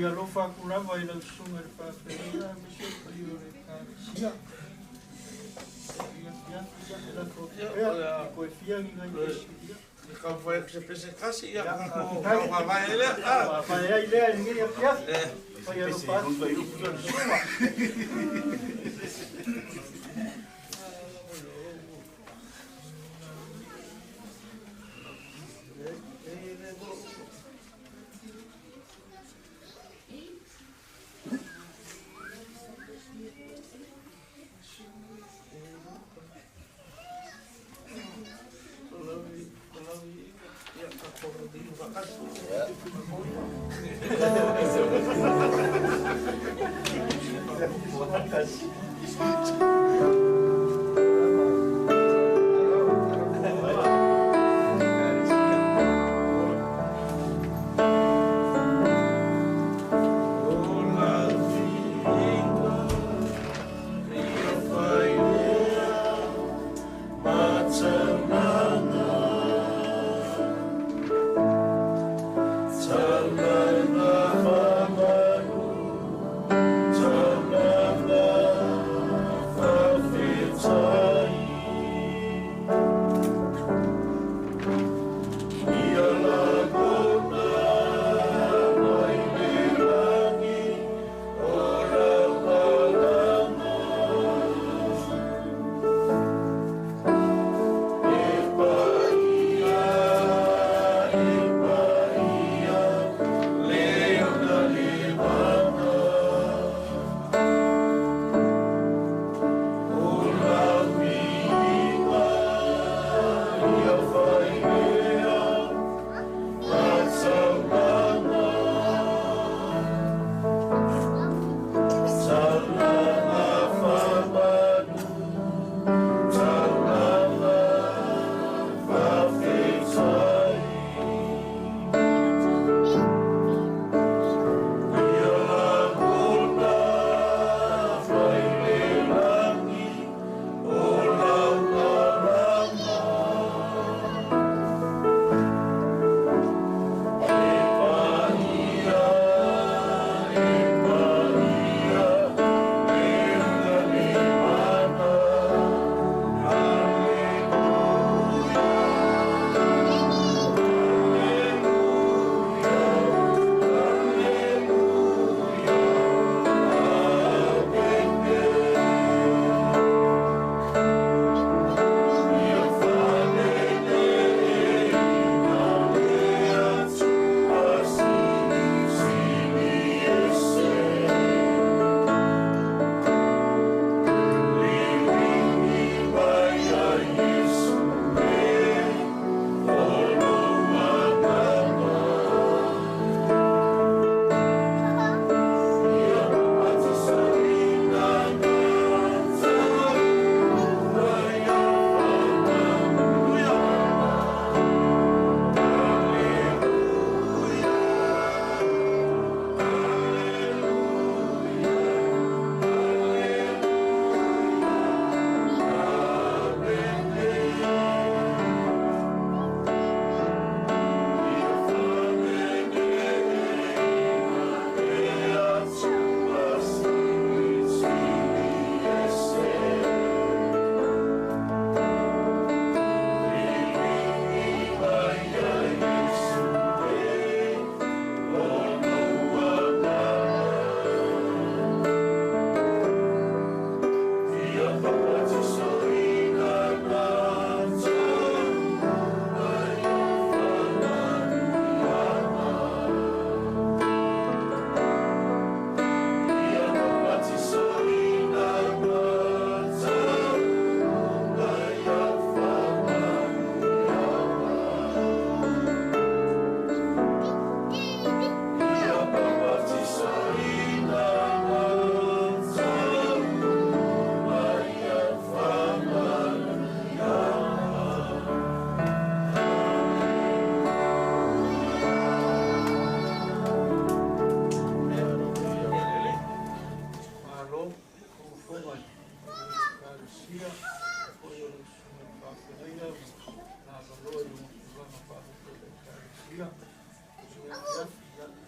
S2: Fia alofa aku lava i lau susuga i le faafeagaiga aemaise o le paia o le Ekalesia. Ia afiafi ia e lafo atu pea i toe fia ni nai pese ia. Faavae ai lea i lenei afiafi. Fai alofa atu i le susuga.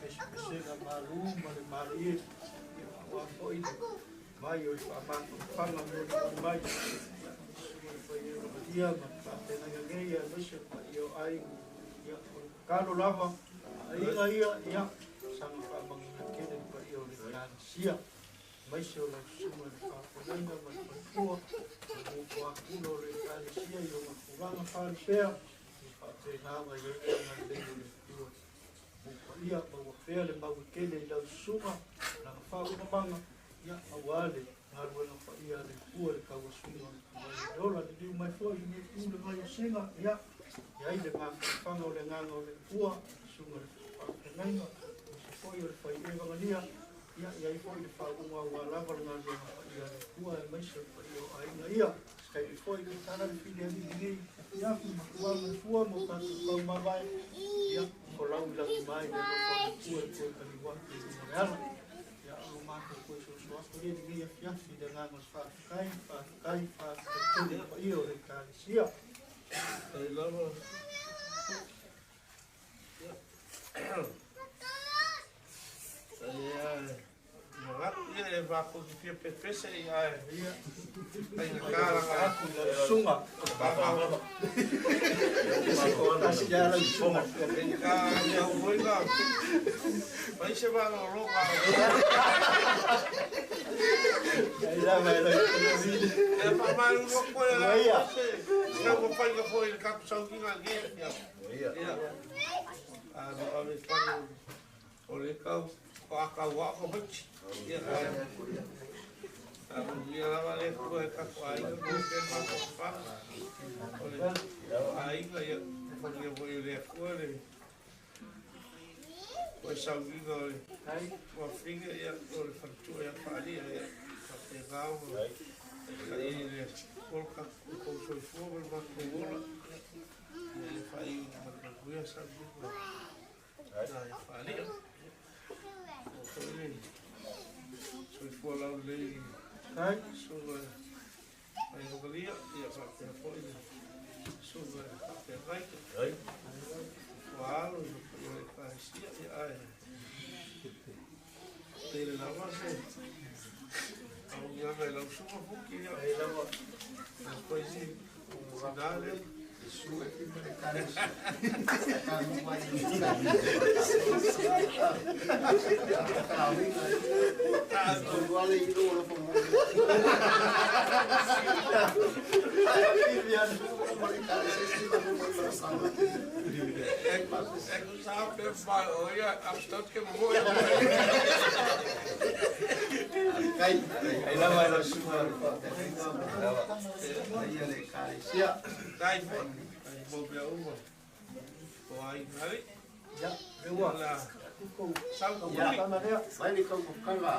S2: Pesepesega malu ma le malie, ia aua foi le mai o le faamafafaga mo le mai. Ia, susuga le faievagalia ma le faafeagaiga nei, aemaise le paia o aiga. Ia, o le tatalo lava a aiga ia, ia, saga faamanuia tele le paia o le Ekalesia, aemaise o lau susuga i le faafeagaiga ma le faletua, le motuapula o le Ekalesia i ona tulaga faalupea, ia faapena ona i ai le agalelei o le Atua. O paia maua pea le mau e tele i lau susuga, lana faauuga ia aua le galuega paia a le Atua i le tauasuina o le tuvai o le ola. Liliu mai foi i lenei itu le vai o Sega, ia i ai le mafafaga o le agaga o le Atua, susuga i le faafeagaiga, aemaise foi o le fai evagalia, ia i ai foi le faauuga aua lava le galuega paia a le Atua, aemaise o le paia o aiga ia. Taimi foi le tala le fili alii lenei afiafi ma tuaga le fua mo tatou taumavae, ia folau i lagi mai le alofa o le Atua i toe taliu atu i luga o le ala. Ia o lo matou toe soso atu lea i lenei afiafi i le agaga o le faafetai, faafetai, faafetai tele i le paia o le Ekalesia.
S1: Ai lava. Ia, manatu ia e matou te fia pepese i ae
S2: Ia,
S1: faigata laga
S2: atu i lau susuga. Tasi lava lau susuga.
S1: Faigata ia foi na fai se malologa.
S2: Ai lava e lau susuga.
S1: E faamalulu atu ai la
S2: Ia.
S1: se taumafaiga foi i le tatou sauniga i lenei afiafi. Ia, a no ave fale o le tau faatauā o tamaiti. Ia, ae faamanuia lava le Atua i tatou aiga maua pea le mafaufau o le aiga. Ia manuia foi e le Atua le toe sauniga o le tuafafine, ia, o le faletua ia Faalia. Ia faapena ona taitai ai le Atua lo tatou soifua ma le matou ola. Ia ia faaiu ma le manuia sauniga na ia Faalia. O foi le soifua laulelei
S2: Ai.
S1: susuga Ailogalia, ia faapea foi le susuga i le faafeagaiga ua alo i le paia o le Ekalesia. Ia, ae tele lava se auiaga i lau susuga Fuki. Ia
S2: Ai lava.
S1: foi si sina lea. E tusa pe mai o ia abstot ke mo ia.
S2: Ai lava e lau susuga i le faafeagaiga ma le paia o le Ekalesia.
S1: Tai foi. Ai mo mea uma. O ai ngai.
S2: Ia, lea ua
S1: La
S2: kou
S1: sau
S2: ia
S1: kuli.
S2: tana lea.
S6: Mai le kaumakaga,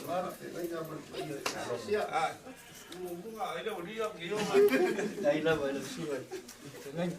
S6: faafeagaiga ma le paia o le Ekalesia.
S1: Ai. Munga ai le lia ki o mai.
S2: Ai lava e lau susuga i le faafeagaiga.